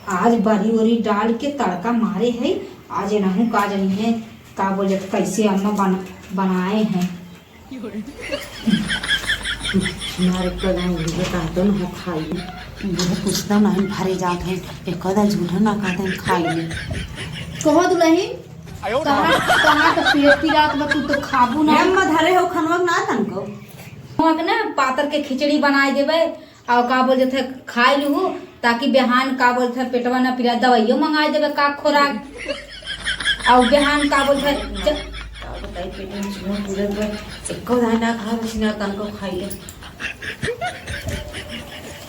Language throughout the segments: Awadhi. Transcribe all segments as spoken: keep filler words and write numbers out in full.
आज बरी ओरी डाल के तड़का मारे है। आज एनहू का जनी है, का बोल जात, कैसे अम्मा बन-, बनाए हैं। मारे कदा उनके कहते न हो खाई। मुझे कुछ तो नहीं भरे जात है, एक कदा झूठा ना कहते हैं खाई ले। कहो दुलहिन, कहाँ, कहाँ तो पेट पिरात बा, तू तो खाबू ना। अम्मा धरे हो खनवा ना तनको। खनवा के ना पातर के खिचड़ी बनाए देबे, और का बोल जात है, खाई लूहू, ताकि बिहान का बोल जात है, पेटवा ना पिरा, दवाइयो मंगाए देबे, का खोराक। और बिहान का बोल जात है, च- का बताई, पेट में चूहा कूदत बा, एको दाना ना खा, बस ना तनको खाई ले।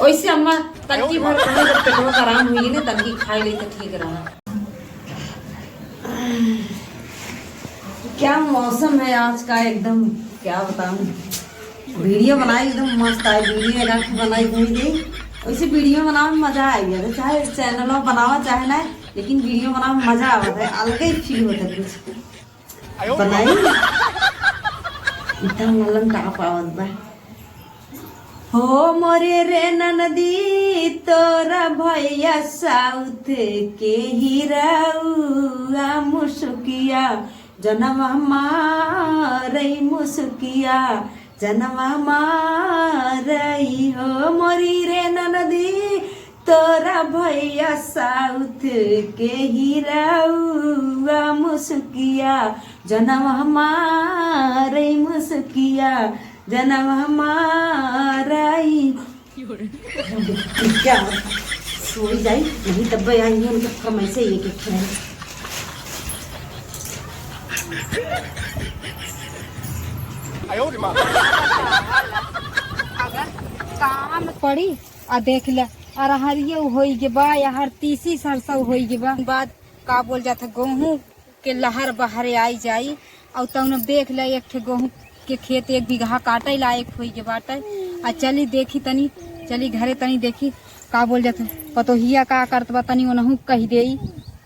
ओइसे अम्मा, तनकी भर खाए, जब पेटवा का आराम होई ना, तनकी खाई ले तो ठीक रहा। क्या मौसम है आज का, एकदम क्या बताऊं। वीडियो बनाई एकदम मस्त आई, वीडियो लगा के बनाई कहीं दे। वैसे वीडियो बनावे में मजा आई है, चाहे चैनल बनावा चाहे ना, लेकिन वीडियो बनावे में मजा आवत है, अलग ही फील होता है कुछ। बनाई एकदम मलन का पावत बा। हो मोरे रे ननदी, तोरा भैया साउथ के हीराउआ मुसुकिया, जनवा मारई मुसुकिया, जनवा मारई हो मोरी रे ननदी, तोरा भैया साउथ के हीराउआ मुसुकिया, जनवा मारई मुसुकिया, जनवा मारई। क्या? सोई जाई, नहीं तब आई है, उनके फरमाइश है, ये के खेल। काम पड़ी, आ देख ले, अरहरियो होई गे बा, यार तीसी सरसों होई गे बा। बाद का बोल जात है, गोहूँ के लहर बहरे आई जाई। और तौन देख ले, एक ठे गोहूँ के खेत एक बीघा काटे लायक होई गे बाटे। आ चली देखी तनी, चली घरे तनी देखी का बोल जात है, पतोहिया का करत बा, तनी ओनहू कह देई,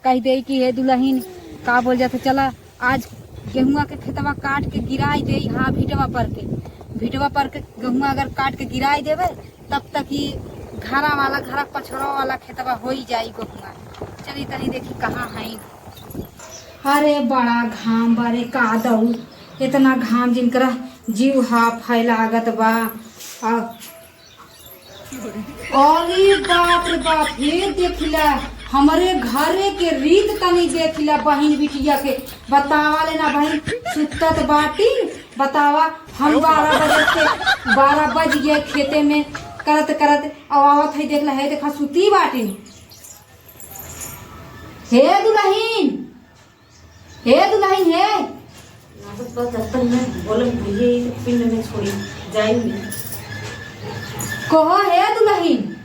कह देई कि हे दुलहिन, का बोल जात है, चला आज गेहुआ के खेतवा काट के गिराई देई। हाँ, भिटवा पर के, भिटवा पर के गेहुआ अगर काट के गिराई देबे, तब तक ही घरा वाला, घरा पछोरा वाला खेतवा होई जाई गेहुआ। चली तनी देखी कहाँ है। अरे बड़ा घाम बा रे, का दऊ, इतना घाम जिनकरा जीव हाफे लागत बा। आ, अरे बाप रे बाप, हे देखिला, हमरे घरे के रीत तनी देखिला, बहिन बिटिया के बतावा ले ना बहिन, सुतत बाटी, बतावा, हम बारह बजे से, बारह बज गए खेते में करत करत, अब आवत है, देखला है, देखा सुती बाटी। हे दुलहिन, हे दुलहिन, हे। लागत बा जब तक मैं बोलम भैया, ये तो पिंड में छोड़ी जाई नहीं। कहो हे दुलहिन।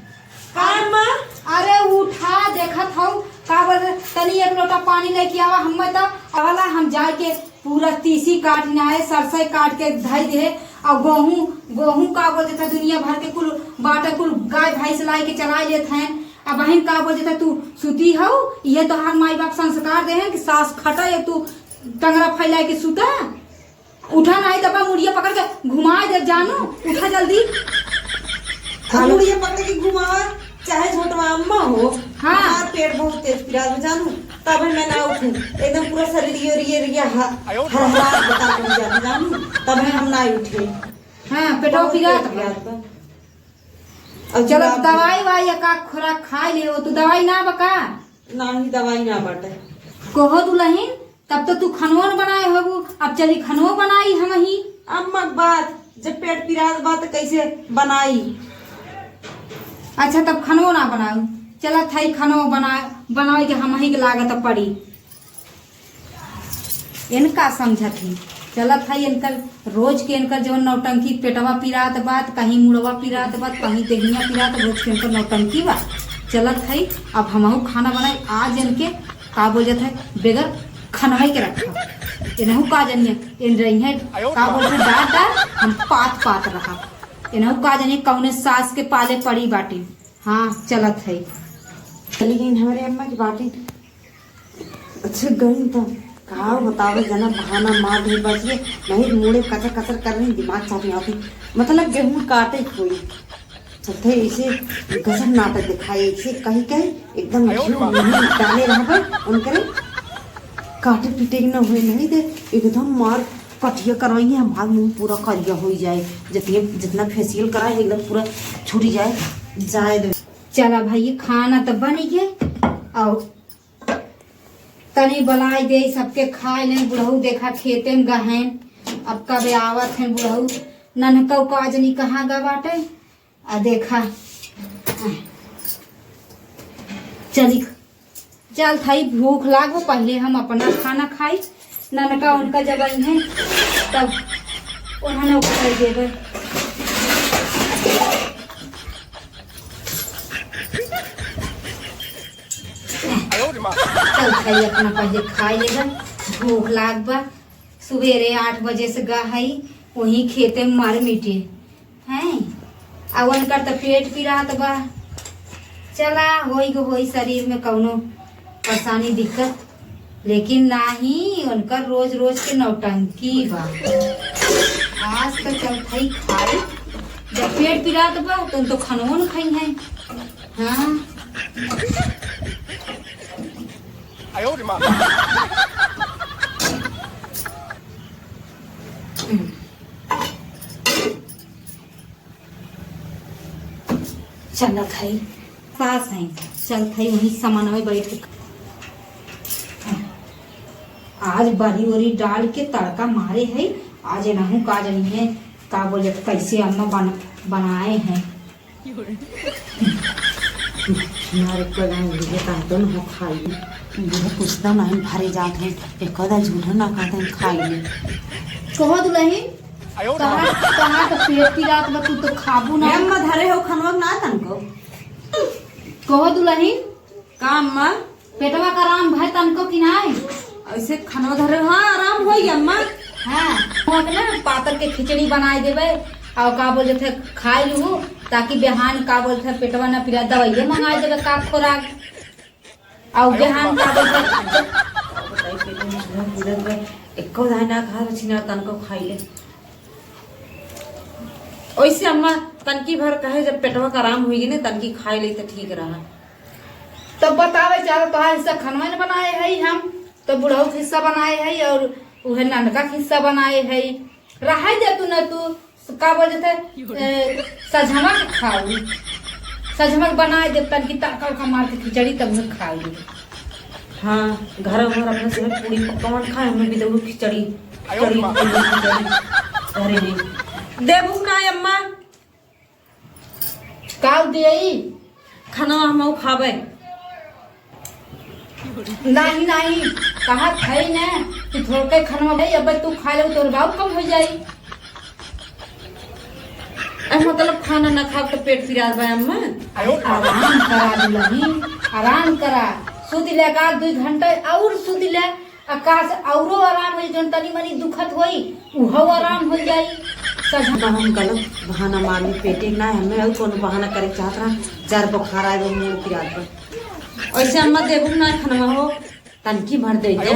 हाँ माँ। अरे उठा, देखत हऊ, का बोल, तनी एक लोटा पानी लेके आवा, हम्मे तो कहला हम जाए के पूरा तीसी काट ना है, सरसों काट के धई दे, और गोहूँ, गोहूँ का बोल देता दुनिया भर के कुल बाटे, कुल गाय भैंस लाई के चराई लेत हैं। अब बहिन का बोल देता तू सुती हऊ, ये तोहार माई बाप संस्कार दे हैं कि सास खटा या तू टंगरा फैला के सुता। उठा नहीं तब मुड़िया पकड़ के घुमा दे जानू, उठा जल्दी। हम मुड़िया पकड़ के घुमावा, चाहे छोटवा अम्मा हो, हाँ। हमार पेट बहुत तेज पिरात बा जानू, तब मैं ना उठूं, एकदम पूरा शरीर ये, ये, ये ह-, हरहरात बता बन जात जानू, तब हम ना उठे। हाँ, पेटवा बहुत पिरात तेज बा। पिरात बा। अब चलो, जुलाब दवाई वाई या का खुराक खाई ले, वो तू दवाई ना बका? नाही, दवाई ना बाटे। कहो दुलहिन, तब तो तू खनवा न बनाए होबू, अब चली खनवा बनाई हमही। अम्मा के बात, जब पेट पिरात बा त कैसे बनाई? अच्छा, तब खनवा ना बनाऊ, चलत हई खनवा बना, बनावे के हमही के लागत पड़ी। इनका समझत ही, चलत हई इनकर रोज के इनकर जवन नौटंकी, पेटवा पिरात बात, कहीं मुड़वा पिरात बात, कहीं देहिया पिरात, रोज के इनकर नौटंकी बा। चलत हई, अब हमहू खाना बनाई, आज इनके का बोल जात है, बेगर खनवे के रखा। इनहू का जनिए, इन रही है, का बोल जात है, डांट डांट, हम पात पात रहा। इनहू का जनिए, कौने सास के पाले पड़ी बाटी। हाँ, चलत है। चली गई हमारे अम्मा की बाटी। अच्छे गई तो का बतावे, जना बहाना मार दे बस ये, नहीं तो मुड़े कचर कचर कर रही, दिमाग साफ नहीं आती। मतलब गेहूं काटे कोई। चलते ऐसे गजब नाटक दिखाए, ऐसे कही कही एकदम घी मुँह डाले रहबे उनकरे, काटे पीटे के न होए नहीं दे, एकदम मार कटिया कराई है, हमार मुँह पूरा करिया हो जाए, जितने, जितना फेशियल कराए एकदम पूरा छूट जाए, जाए दे। चला भाई, खाना तो बन गए, और तनी बलाई दे सबके खाए लें। बुढ़ऊ देखा खेते में गहेन, अब कब आवत हैं बुढ़ऊ, नन्हकऊ का जनी कहाँ गा बाटे। आ देखा, चली, चल थाई भूख लागो, पहले हम अपना खाना खाई, ननका उनका जब आई हैं तब उन्होंने उठाई देबे। चल थाई अपना पहले खाई लेबे, भूख लाग बा। सुबेरे आठ बजे से गा हई, वहीं खेते में मार मिटे हैं। आ उनकर त पेट पिरात बा। चला, होई गो होई शरीर में कौनो परेशानी, दिक्कत, लेकिन नाही, उनकर रोज रोज के नौटंकी बा। आज तो चल खाई खाई, जब पेट पिरात बा, तो उन तो खनवो न खाई हैं। हाँ। चलत है, सास है, चलत है, वही सामान में बैठ के। आज बरी ओरी डाल के तड़का मारे है। आज एनहू का जनी है, का बोले, कैसे अम्मा बन-, बनाए हैं। यार, एक बार हम ये कहते न हो खाई। मुझे कुछ तो नहीं भरे जात है, एक आधा झूठा ना कहते हैं खाई ले। कहो दुलहिन, कहाँ, कहाँ तो पेट की रात में तू तो खाबू ना। ए अम्मा, धरे हो खनवा ना तनको। कहो दुलहिन। का अम्मा? पेटवा का आराम भय तनको कि नाय? ऐसे खनवा धरे, हाँ, आराम होई अम्मा। हाँ, हम अपने पातर के खिचड़ी बनाए देबे, और का बोलते थे, खाई लू, ताकि बिहान का बोलते थे, पेटवा ना पिरा, दवाइये मंगाए देबे, का खोराक। और बिहान का बोलते थे, एको दाना खा, छिना तनको खाई ले। ओइसे अम्मा तनकी भर कहे, जब पेटवा का आराम होई ने, तनकी खाई ले त ठीक रहा। तब बतावे चाहे तोहार हिस्सा खनवा न बनाए है हम, तो बुढ़ऊ के हिस्सा बनाए है और उहे ननका के हिस्सा बनाए है। रहे दे तू न तू, का बोल देते, ए, सजमा के खाऊ, सजमा के बनाए दे तनकी तड़का उड़का मार के खिचड़ी तब में खाऊ। हाँ, घर घर अपने से पूरी पकवान खाए, हमें भी देबू खिचड़ी, खिचड़ी, खिचड़ी, खिचड़ी। अरे नहीं। देबू ना अम्मा। काऊ देई? खाना हम खाबे। नहीं, नहीं, कहा खाई ना कि थोड़के खाना भाई, अब तू खा ले, तोर बाऊ कम हो जाई। ए, मतलब खाना ना खाब तो पेट पिरात बा अम्मा? अरे आराम करा दुलही, आराम करा। सूत ले का दुई घंटा और सूत ले, आ का से औरो आराम होई, जौन तनी मनी दुखत होई, उहो आराम हो जाई। सजमा हम गलत बहाना मारली, पेटे ना हमें और कोनो बहाना करे चाहत रहा, जर बुखार आए वो मुंह पिरात बा। ऐसे अम्मा देबू ना खाना हो, तनकी भर दे दे।